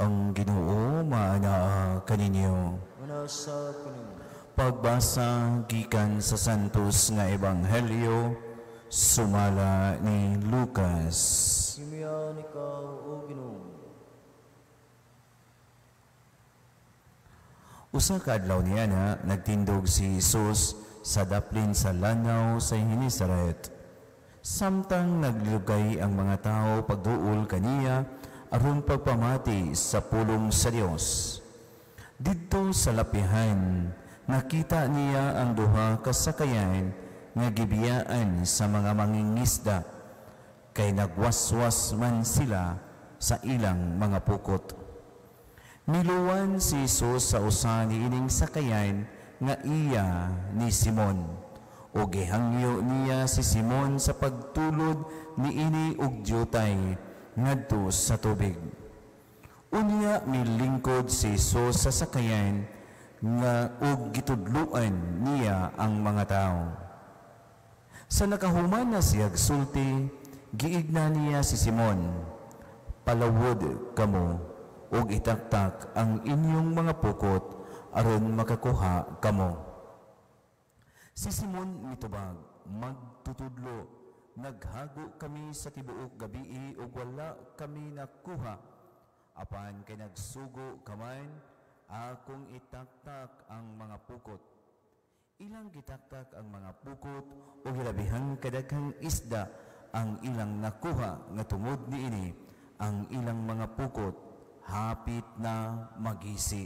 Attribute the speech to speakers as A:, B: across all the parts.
A: Ang Ginoo maanaa kaninyo.
B: Manasa kanimo.
A: Pagbasa gikan sa Santos nga Ebanghelyo sumala ni Lucas.
B: Himian ikaw, O Ginoo.
A: Usa ka adlaw niya na nagtindog si Jesus sa daplin sa lanaw sa Genesaret. Samtang naglugay ang mga tao pagduol kaniya aron pagpamati sa pulong sa Dios. Didto sa lapihan, nakita niya ang duha ka sakayan nga gibiyaan sa mga mangingisda, kay nagwaswas man sila sa ilang mga pukot. Niluwan si Jesus sa usa niining sakayan nga iya ni Simon. O gihangyo niya si Simon sa pagtulod niini og dyutay ngadto sa tubig. Unya milingkod si Jesus sa sakayan nga og gitudloan niya ang mga tao. Sa nakahuman na siya sulti, giigna niya si Simon, "Palawod kamo ug itaktak ang inyong mga pukot aron makakuha kamo." Si Simon mitubag, "Magtutudlo, naghago kami sa tibuok gabii ug wala kami nakuha. Apan kay nagsugo ka man, akong itaktak ang mga pukot." Ilang gitaktak ang mga pukot ug hilabihang kadaghang isda ang ilang nakuha nga tungod niini ang ilang mga pukot hapit na magisi.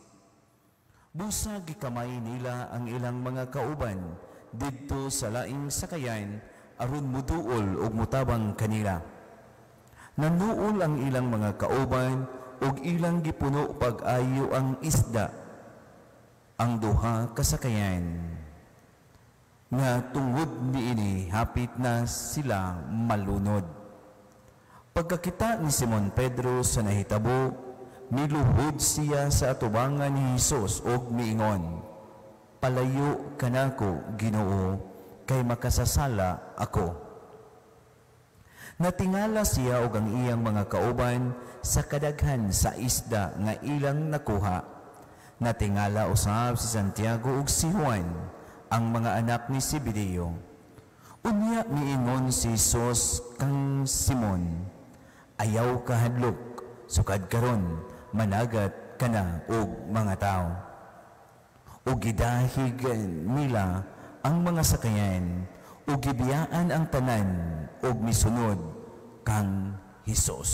A: Busa gikamay nila ang ilang mga kauban didto sa laing sakayan aron muduol ug mutabang kanila. Nanuol ang ilang mga kauban ug ilang gipuno pag-ayo ang isda ang duha ka sakayan nga tungod niini hapit na sila malunod. Pagkakita ni Simon Pedro sa nahitabo, miluhod siya sa atubangan ni Hesus ug miingon, "Palayo kanako, Ginoo, kay makasasala ako." Natingala siya og ang iyang mga kauban sa kadaghan sa isda nga ilang nakuha. Natingala usab si Santiago ug si Juan, ang mga anak ni Zebedeo. Unya miingon si Jesus kang Simon, "Ayaw kahadlok, sukad karon managat ka na og mga tao." Ug gidahig nila ang mga sakayan ug gibiyaan ang tanan ug misunod kang Hesus.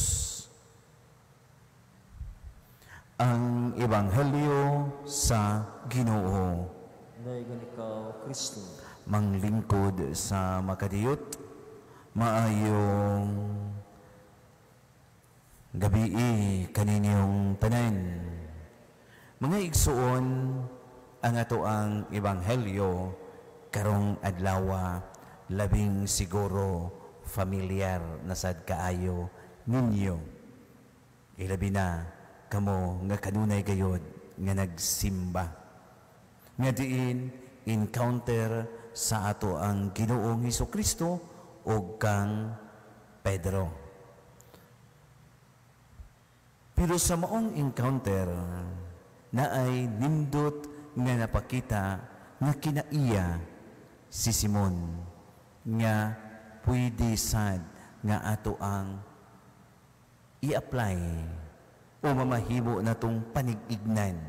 A: Ang Ebanghelyo sa Ginoo.
B: Daigon ikaw, Kristo.
A: Manglingkod sa makadiyot, maayong gabii kaninyong tanan. Mga igsuon, ang ato ang Ebanghelyo karong adlawa labing siguro familiar na sad kaayo ninyo. Ilabi na kamo nga kanunay gayod nga nagsimba. Nga diin encounter sa ato ang Ginoong Hesukristo ug kang Pedro. Pero sa maong encounter naay nindot nga napakita nga kinaiya si Simon nga pwede sad nga ato ang i-apply o mamahimo natong panig-ignan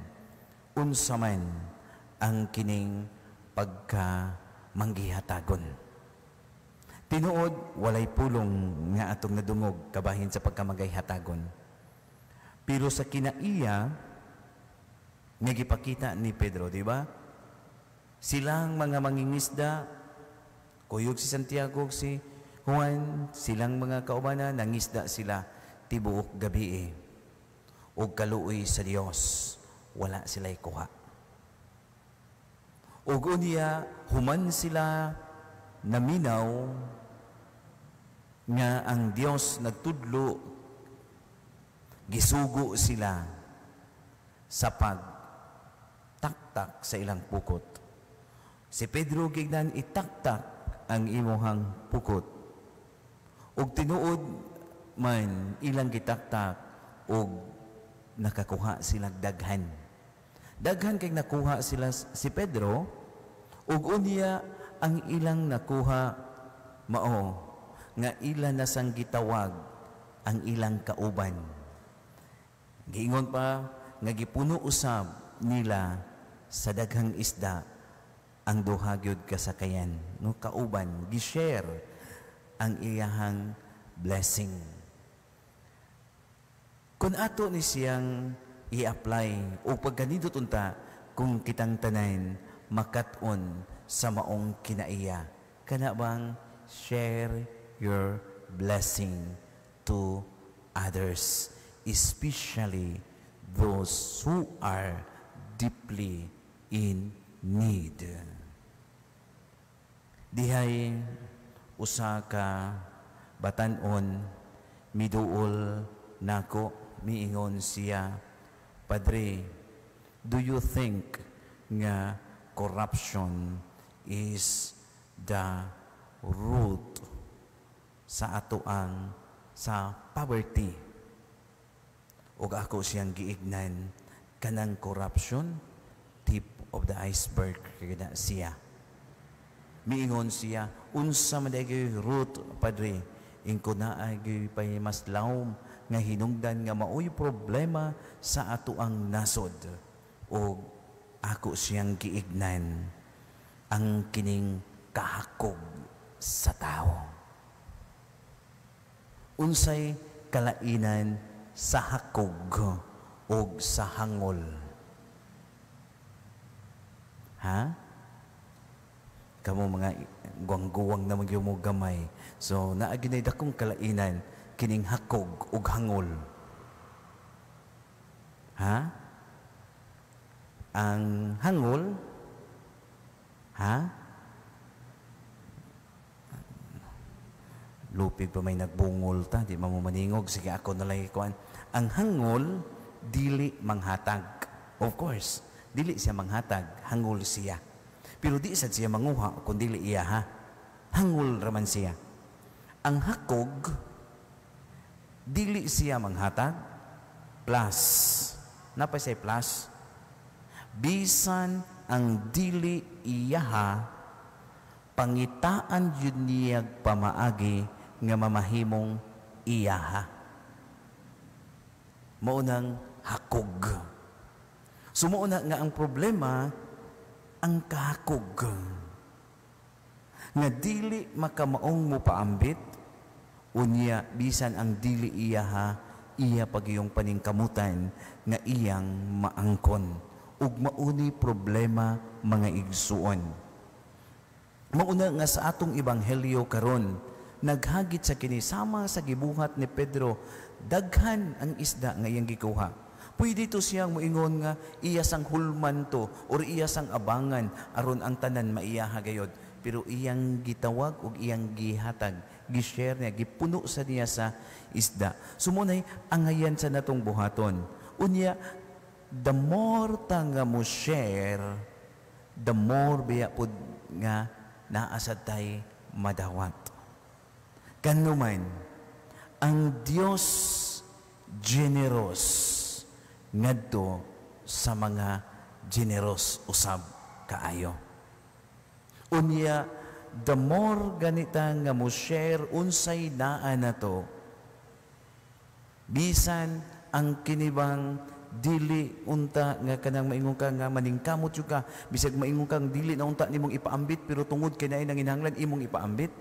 A: unsa man ang kining pagka manggihatagon. Tinuod, walay pulong nga atong nadungog kabahin sa pagkamagayhatagon. Pero sa kinaiya nga gipakita ni Pedro, di ba? Silang mga mangingisda, kuyog si Santiago, si Juan, silang mga kaubanan, nangisda sila tibuok gabi eh. Og kaluoy sa Dios, wala sila'y kuha. Og unya, human sila naminaw nga ang Dios nagtudlo, gisugo sila sa pagtaktak sa ilang pukot. Si Pedro gignan itaktak ang imuhang pukot. Og tinuod man ilang gitaktak og nakakuha sila daghan. Daghan kay nakuha sila si Pedro, ug unya ang ilang nakuha mao nga ila na sang gitawag ang ilang kauban. Giingon pa nga gipuno usab nila sa daghang isda ang duha gyud ka sakayan, no, kauban, gi-share ang iyahang blessing. Kung ato ni siyang i-apply o pagkanindot unta kung kitang tanan makat-on sa maong kinaiya, kana bang share your blessing to others, especially those who are deeply in need. Dihay usa ka batan-on miduol nako, miingon siya, "Padre, do you think nga corruption is the root sa atoang sa poverty?" Ug ako siyang giignan, "Kanang corruption, tip of the iceberg kana siya." Miingon siya, "Unsa man diay root, Padre?" Ingko, "Naa gyud pay mas lawom nga hinungdan nga maoy problema sa atoang nasod." O ako siyang giignan, ang kining kahakog sa tao. Unsay kalainan sa hakog o sa hangol? Ha? Kamo mga guwang-guwang naman gyud mo gamay. So naa gyud dakong kalainan kining hakog ug hangol. Ha? Ang hangol, ha? Lupig pa may nagbungol ta, di man mo maningog. Sige, ako na lang ikuan. Ang hangol, dili manghatag. Of course, dili siya manghatag, hangol siya. Pero di sad siya manguha kung dili iya, ha. Hangol raman siya. Ang hakog, dili siya manghatag, plus. Napay siya plus. Bisan ang dili iyaha, pangitaan yun niyag pamaagi nga mamahimong iyaha. Maunang hakog. Sumuuna nga ang problema, ang kahakog. Nga dili makamaong mo paambit, unya bisan ang dili iyaha, iya pagiyong paningkamutan nga iyang maangkon. Ug mauni problema, mga igsuon. Mauna nga sa atong ebanghelyo karon, naghagit sa kini sama sa gibuhat ni Pedro, daghan ang isda nga iyang gikuha. Pwede to siyang moingon nga iya sang hulman to or iya sang abangan aron ang tanan maiyaha gayod. Pero iyang gitawag ug iyang gihatag, gi-share niya, gipuno sa niya sa isda. Sumunay angayan sa natong buhaton. Unya, the more ta nga mo share, the more biya pud nga naa sad tay madawat. Kanuman, ang Dios generous ngadto sa mga generous usab kaayo. Unya, the more ganita nga mo share unsay naa nato, bisan ang kinibang dili unta nga kanang maingon ka nga maningkamot jud ka, bisag maingon kang dili na unta nimong ipaambit, pero tungod kay naay nanginahanglan imong ipaambit,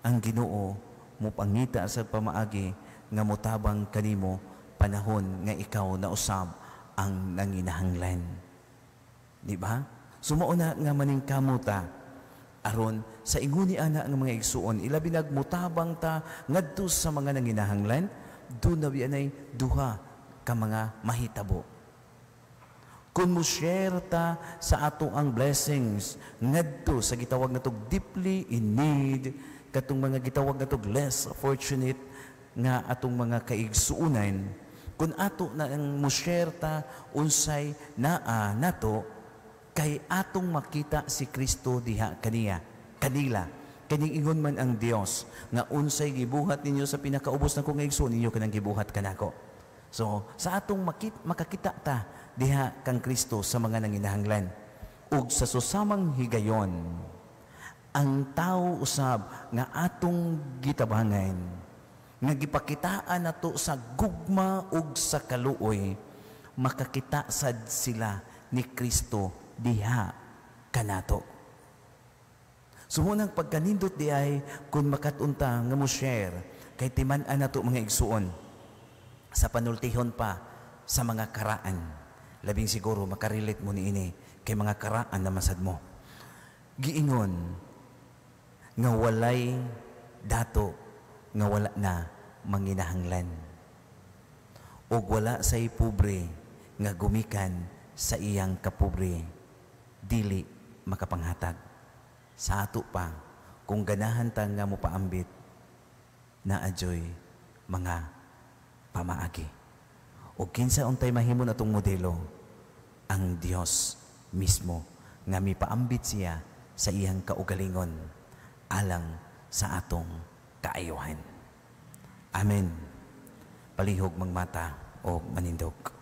A: ang Ginoo mopangita sa pamaagi nga motabang kanimo panahon nga ikaw na usab ang nanginahanglan. Di ba? Sumuuna nga maningkamot ta aron sa inguni ana nga mga igsuon, ilabi nagmutabang ta ngadto sa mga nanginahanglan, do na biyanay duha ka mga mahitabo. Kung mo share ta sa ato ang blessings ngadto sa gitawag natog deeply in need, katong mga gitawag natog less fortunate nga atong mga kaigsuonan, kung ato na ang mo share ta unsay naa nato, kay atong makita si Kristo diha kaniya, kanila. Kaning ingon man ang Dios nga unsay gibuhat ninyo sa pinakaubos na kong igsoon ninyo kanang gibuhat kanako. So, sa atong makakita ta diha kang Kristo sa mga nanginahanglan. Ug sa susamang higayon, ang tao usab nga atong gitabangan, nga gipakitaan nato sa gugma ug sa kaluoy, makakita sad sila ni Kristo diha kanato. So munang pagkanindot di ay kung makatunta nga mo share kay timan-an nato, mga igsuon, sa panultihon pa sa mga karaan. Labing siguro makarelate mo niini kay mga karaan na masad mo. Giingon nga walay dato nga wala na manginahanglan. Ug wala say pobre nga gumikan sa iyang kapobre dili makapanghatag. Sa ato pa, kung ganahan ta nga mopaambit, naa juy mga pamaagi. O kinsa untay mahimo natong modelo? Ang Dios mismo nga mipaambit siya sa iyang kaugalingon alang sa atong kaayuhan. Amen. Palihog mangmata o manindog.